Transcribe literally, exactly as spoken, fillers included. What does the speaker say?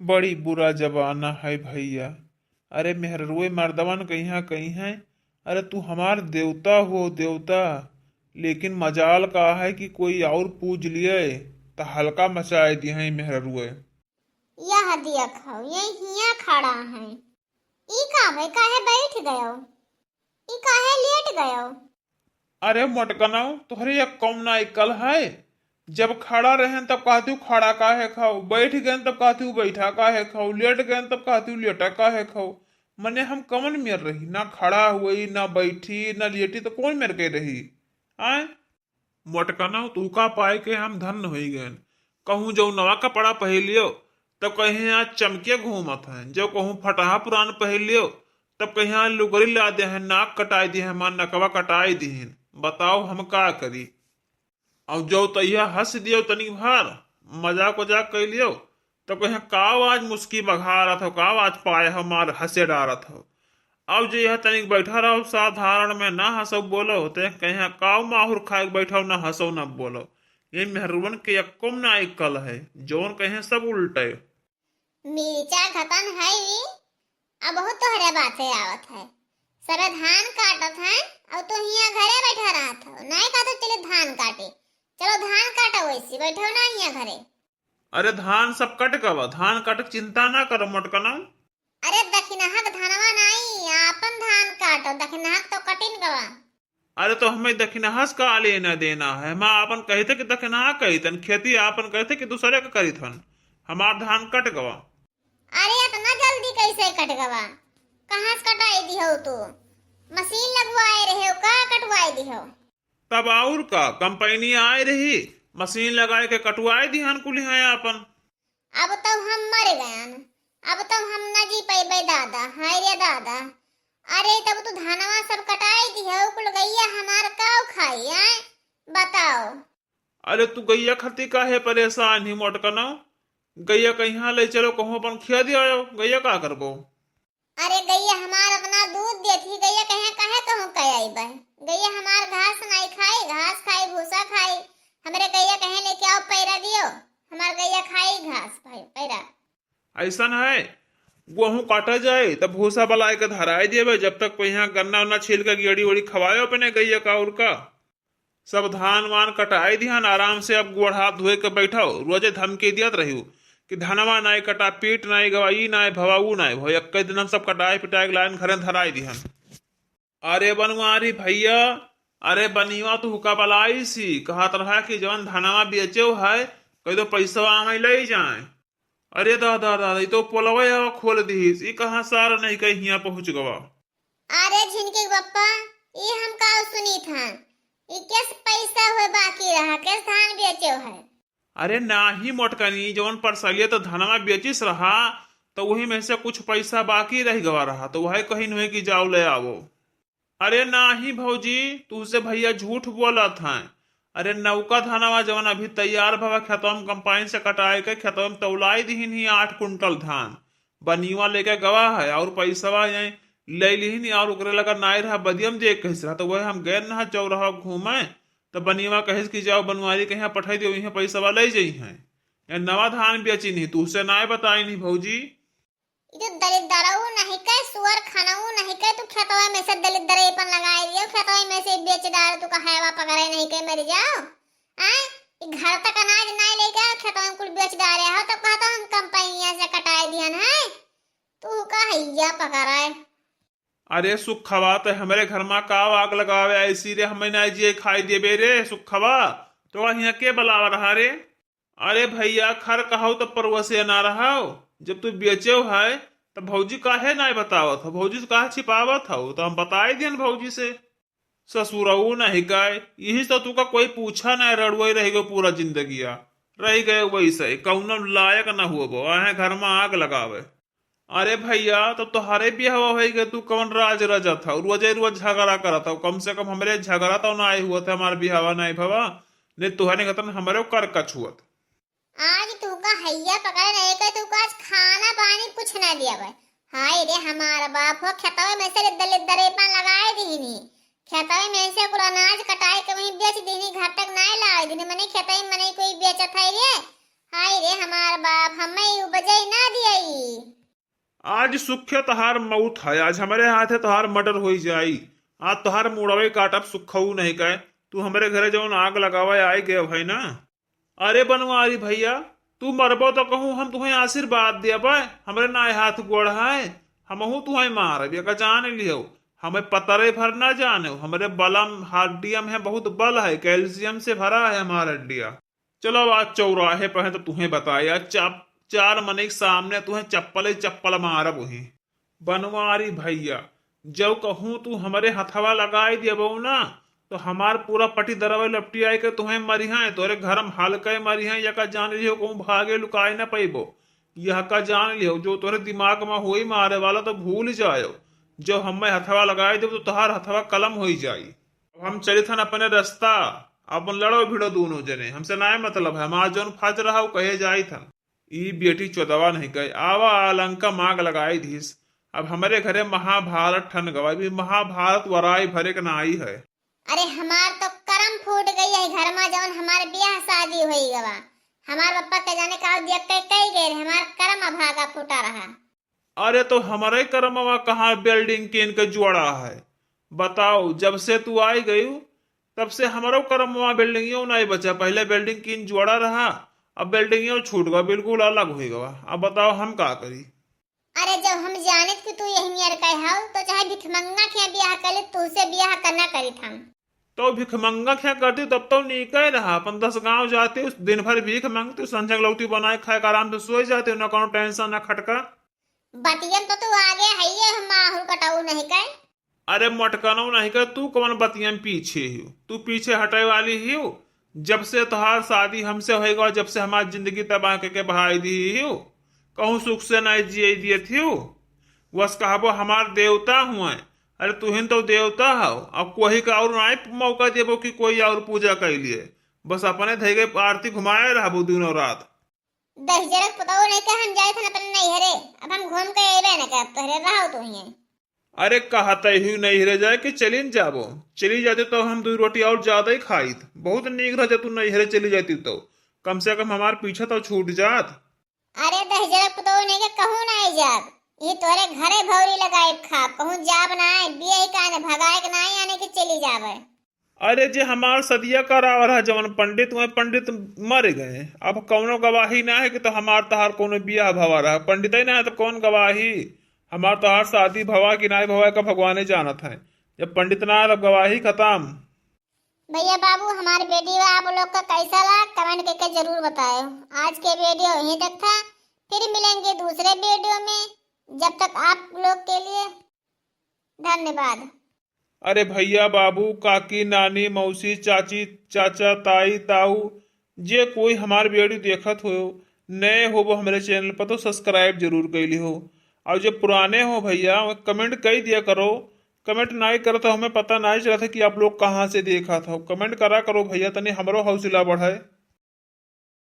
बड़ी बुरा जमाना है भइया। अरे मेहररुए मर्दवन कइहाँ कइहाँ, अरे तू हमार देवता हो देवता, लेकिन मजाल का है कि कोई और पूज लिए त हल्का मचाए दिहैं मेहररुए। यह देखो, ये हियाँ खड़ा है। ई का भई, काहे बैठ गयो? ई काहे लेट गयो? अरे मोटकनऊ, तोहरे एक कौम ना अक्कल है। जब खड़ा रहेन तब कहती हूँ खड़ा काहे खाओ, बैठ गएन तब कहती हूँ बैठा काहे खाओ, लेट गएन तब कहती हूँ लेटा काहे खाओ। मने हम कवन मेर रही, ना खड़ा हुई, ना बैठी, ना लेटी, तो कौन मेर के रही? आय, मोटकनऊ, तू का पाए के हम धन्य होई गएन। कहूँ जौ नवा कपड़ा पहिर लियो, तब कहीं आज चमके घूमत हैं, जौ कहूँ फटहा पुरान पहिर लियो, तब कहीं आज लुगरी ला दे हैं, नाक कटाई दिए हैं, हमार नकवा कटाई दिहिन। बताओ हम का करी? और जौ तैया हंस दियो तनी भर, मजाक उजाक कइ लियो, तब कहीं काव आज मुस्की बघारत हो, काव आज पाए हमार हंसे डारत हो। अब जे यह तनिक बैठा रहो साधारण में, ना हंसो बोलो, ते कहीं काव माहुर खाए के बैठो, ना हंसो ना बोलो। ये मेहरुवन के यक्को में ना अक्कल है, जौन कहीं सब उल्टे। मिर्चा घटन है ई, अब बहुत तोहरे बाते आवत है। सबे धान काटत हैं, और तू हियाँ घरे बैठा रहत हो। नहीं कहत हो चले धान काटे, चलो धान काटो, वैसे बैठो ना हियाँ घरे। अरे धान सब कट गवा, धान कट के चिंता ना करो मोटकनऊ। अरे दखिनहा के धनवा नाई, आपन धान काटो, दखिनहा के तो कटिन गवा। अरे तो हमें दखिनहा से का लेना देना है, हम आपन कहित है कि दखिनहा कहित हन, खेती आपन कहित है कि दूसरे के करित हन, हमार धान कट गवा। अरे इतना जल्दी कैसे कट गवा? कहाँ से कटाई दिहो तू? मशीन लगवाए रहे हो का कटवाए दिहो? तब और का, कंपनी आए रही, मशीन लगाए के कटवाए दिहन कुल हैं आपन। अब तो हम मर गयन, अब तो हम न जी पैबे दादा, हाय रे दादा। अरे तब तू धनवा सब कटाई दिहो, कुल गैया हमार काव खाई, आय? बताओ। अरे तू गैया खातिर काहे परेशान ही मोटकनऊ? गैया कहीं ले चलो, कहूँ अपन खिया दिया आयो, गैया का करबो? अरे गैया हमार अपना दूध देत ही, गैया कहे काहे कहूँ कह आइबे? गैया हमार घास नाई खाई, घास खाई, भूसा खाई। हमरे गैया कहे लेके आओ पैरा दियो, हमार गैया खाई घास भाई पैरा। ऐसन है, गेहूँ काटा जाए तब भूसा बलाए के धराए देबे, जब तक कोई यहाँ गन्ना उन्ना छील के गेड़ी उड़ी खवाए अपने गैया का और का। सब धान वान कटाई दिहन, आराम से अब गोड़ हाथ धोए के बैठो। रोजे धमकी दियत रहियो कि धनवा नाई कटा, पीट नाई गवा, ई नाई भवा, ऊ नाई भवा। एक्के दिन हम सब कटाए पिटाए के लाइन घरे धराई दिहन। अरे बनवारी भैया, अरे बनिवा तू हुका बलाई सी, कहत रहा कि जवन धनवा बेचो है, कह दो पैसवा हमें ले जाए। अरे दादा दादा, ई तो पोलवे हवा खोल दिहिस, ई कहाँ सारा नहीं कहीं हियाँ पहुँच गवा। अरे झिनके के पप्पा, ई हम का सुनी था? ई केस पैसा हुए बाकी रहा, केस धान बेचो है? अरे नाही मोटकनी, जवन परसलिया तो धनवा बेचिस रहा, तो वही में से कुछ पैसा बाकी रह गवा रहा, तो वही कहिन हुए कि जाओ ले आवो। अरे नाही भौजी, तुहसे भैया झूठ बोलत हैं। अरे नौका धनवा जवन अभी तैयार भवा खेतवा में कंपाइन से कटाए के खेतवा में तौलाई दिहिन ही आठ कुंटल धान। बनिवा लेके गवा है और पैसवा ये ले लिहिन और ओकरे लगा नाई रहा बदियम दे कहिस रहा, तो वह हम गए ना चौराहा घूमे, तो बनिवा कहिस कि जाओ बनवारी के यहाँ पठाई दियो, यहाँ पैसवा ले जाई हैं। ये नवा धान बेची नहीं, तुहसे नाई बताई नहीं भौजी। ई तो दलिद्दरऊ नहीं के, सुअर खानऊ नहीं के, तू खेतवा में से दलिद्दरेपन लगाए दियो, खेतवा में से बेच डार, तू का हैवा पकड़े नहीं के, मर जाओ। आय, ई घर तक अनाज नहीं लेके आओ, खेतवा में कुल बेच डारे हो, तब कहता हम कंपनिया से कटाए दिहन है, तू का हैया पकड़े। अरे सुखवा, तो हमरे घर में का आग लगावे ऐसी रे, हमें ना जिए खाई देबे रे सुखवा, तो यहाँ के बलावा रहा रे? अरे भैया, खर कहाऊ तो परवसिया ना रहाओ। जब तू बेचेव है, तो भौजी काहे नाय बतावत हो? भौजी से काहे छिपावत हो? तो हम बताई दियन भौजी से। ससुरऊ नहीं काय, यही से तो तुका कोई पूछा नहीं, रड़ुआई रह गयो पूरा जिंदगिया। रह गए वैसे, कौनो लायक न हुआ, आहे घर में आग लगावे। अरे भैया, तो तोहरे बियाहवा होई गए, तू कौन राज रजत हौ? रोजे रोज झगड़ा करत हौ। कम से कम हमरे झगड़ा तो ना आई हुआ था, हमार बियाहवा नहीं भवा। नहीं तोहरे खतन हमरे कर कछुअत। आज तू का हैया पकड़े नहीं के, तू का आज खाना पानी कुछ ना दिया भाई। हाय रे हमार बाप हो, खेतवे में से लिद्दर लिद्दर एपन लगाए दीनी। खेतवे में से कुल अनाज कटाए के वहीं बेच दीनी, घर तक नाय लाए दीनी। मने खेतवे में मने कोई बेचत है रे। हाय रे हमार बाप, हमें उपजे ना दिए। आज सुखे तोहार मौत है, आज हमरे हाथे तोहार मर्डर होई जाई। आज तोहार मुड़वे काटब सुखऊ नहीं कहे। तू हमरे घरे जौन आग लगावे आए गए है ना। अरे बनवारी भैया, तू मरबो तो कहूँ हम तुहें आशीर्वाद देबे, हमरे नाय हाथ गोड़ है, हमहू तुहें मारब, एका जान लिहो। हमें पतरे भर ना जाने, हमरे बलम हड्डियम है, बहुत बल है, कैल्शियम से भरा है हमार हड्डिया। चलो, अब आज चौराहे पर है तो तुहें बताया, चाप-, चार मनई के सामने तुहें चप्पल ही चप्पल मारब वहीं। बनवारी भैया, जब कहूँ तू हमरे हथवा लगाई देबो ना, तो हमार पूरा पटी दरवे लपटी आई के तुहें मरिहाए, तोरे घर में हल्के मरिहाए, यका जान लिहो कहूँ भागे लुकाए ना पैबो। यह का जान लिहो, जो तोरे दिमाग में होई मारे वाला तो भूल जायो। जब हमें हथवा लगाई देबो तो तोहार हथवा कलम होई जाई। अब हम चलित हन अपने रास्ता, अपन लड़ो भिड़ो दोनों जने, हमसे नाय मतलब है, हमार जौन फर्ज रहा वो कहे जाइत हन। ई बेटी चोदवा नहीं कहे, आवा आ लंका माग लगाई धीस। अब हमरे घरे महाभारत ठन गवा, अभी महाभारत वराई भरे के नाई है। अरे हमार तो करम फूट गई है घर में, जौन हमार ब्याह शादी होई गवा। हमार पप्पा के जाने का दिया कई कई गए रहे, हमार करम अभागा फूटा रहा। अरे तो हमरे करमवा कहाँ बिल्डिंग कीन के जोड़ा है? बताओ, जब से तू आई गयू तब से हमरो करमवा बिल्डिंगियो नहीं बचा। पहले बिल्डिंग कीन जोड़ा रहा, अब बिल्डिंगियो छूट गवा, बिल्कुल अलग हो गवा। अब बताओ हम का करी? अरे जब हम जानित कि तू यही नियर का हव तो चाहे भिखमंगा के यहाँ ब्याह कर ले, तुझसे ब्याह करना करित हम। तो भिखमंगा के यहाँ करती तब तो नीके रहा, अपन दस गांव जाती, उस दिन भर भीख मांगती, संझक लौटी बनाए खाए के आराम से सोई जाती, ना कोनो टेंशन ना खटका। बतियन तो तू आगे है ये, हम माहुर कटाऊ नहीं कहे। अरे मटकनो नहीं कहे, तू कौन बतियन पीछे हियो? तू पीछे हटे वाली हियो? जब से तोहार शादी हमसे होएगा, जब से हमार जिंदगी तबाह के, के बहाई दी हियो। कहूँ सुख से नहीं जिए दिए थियो। बस कहबो हमार देवता हुए। अरे तुहिन तो देवता हो, अब कोई का और नहीं मौका देबो कि कोई और पूजा कर लिए। बस अपने धैगे आरती घुमाए रहबो दिनों रात। दहिजरक पुतौ लेके हम जाए थे अपने नैहरे, अब हम घूम के अइबे न करब, तोहरे रहो तू हिये। अरे कहत ही नैहरे जाए कि चलिन जाबो, चली जाती तो हम दो रोटी और ज्यादा ही खाइत। बहुत नीक रह तू नैहरे चली जाती तो, कम से कम हमार पीछा तो छूट जात। अरे दहिजरक पुतौ लेके कहूँ ना आई जाब, ये तोहरे घरे भौरी लगाए खाब, कहूँ जाब ना आए, बिया ही काने भगाए के ना आए, यानी कि चली जाबे। अरे जे हमार सदिया करावा रहा जवन पंडित, वह पंडित मर गए। अब कौनो गवाही ना है कि तो हमार तहार कौनो बियाह भवा रहा। पंडित ही ना है तो कौन गवाही? हमार तहार शादी भवा कि नाय भवा का भगवाने जानत है। जब पंडित ना है तब गवाही खत्म। भैया बाबू, हमार वीडियो आप लोग का कैसा लगा, कमेंट करके जरूर बताएं। आज के वीडियो यहीं तक था, फिर मिलेंगे दूसरे वीडियो में। जब तक आप लोग के लिए धन्यवाद। अरे भैया, बाबू, काकी, नानी, मौसी, चाची, चाचा, ताई, ताऊ, जे कोई हमार वीडियो देखत हो, नए हो वो हमरे चैनल पर, तो सब्सक्राइब जरूर कर लिहो। और जे पुराने हो भैया, कमेंट कर दिया करो। कमेंट नहीं करो तो हमें पता नहीं चलता कि आप लोग कहाँ से देखा था। कमेंट करा करो भैया, तनी हमरो हौसला बढ़े।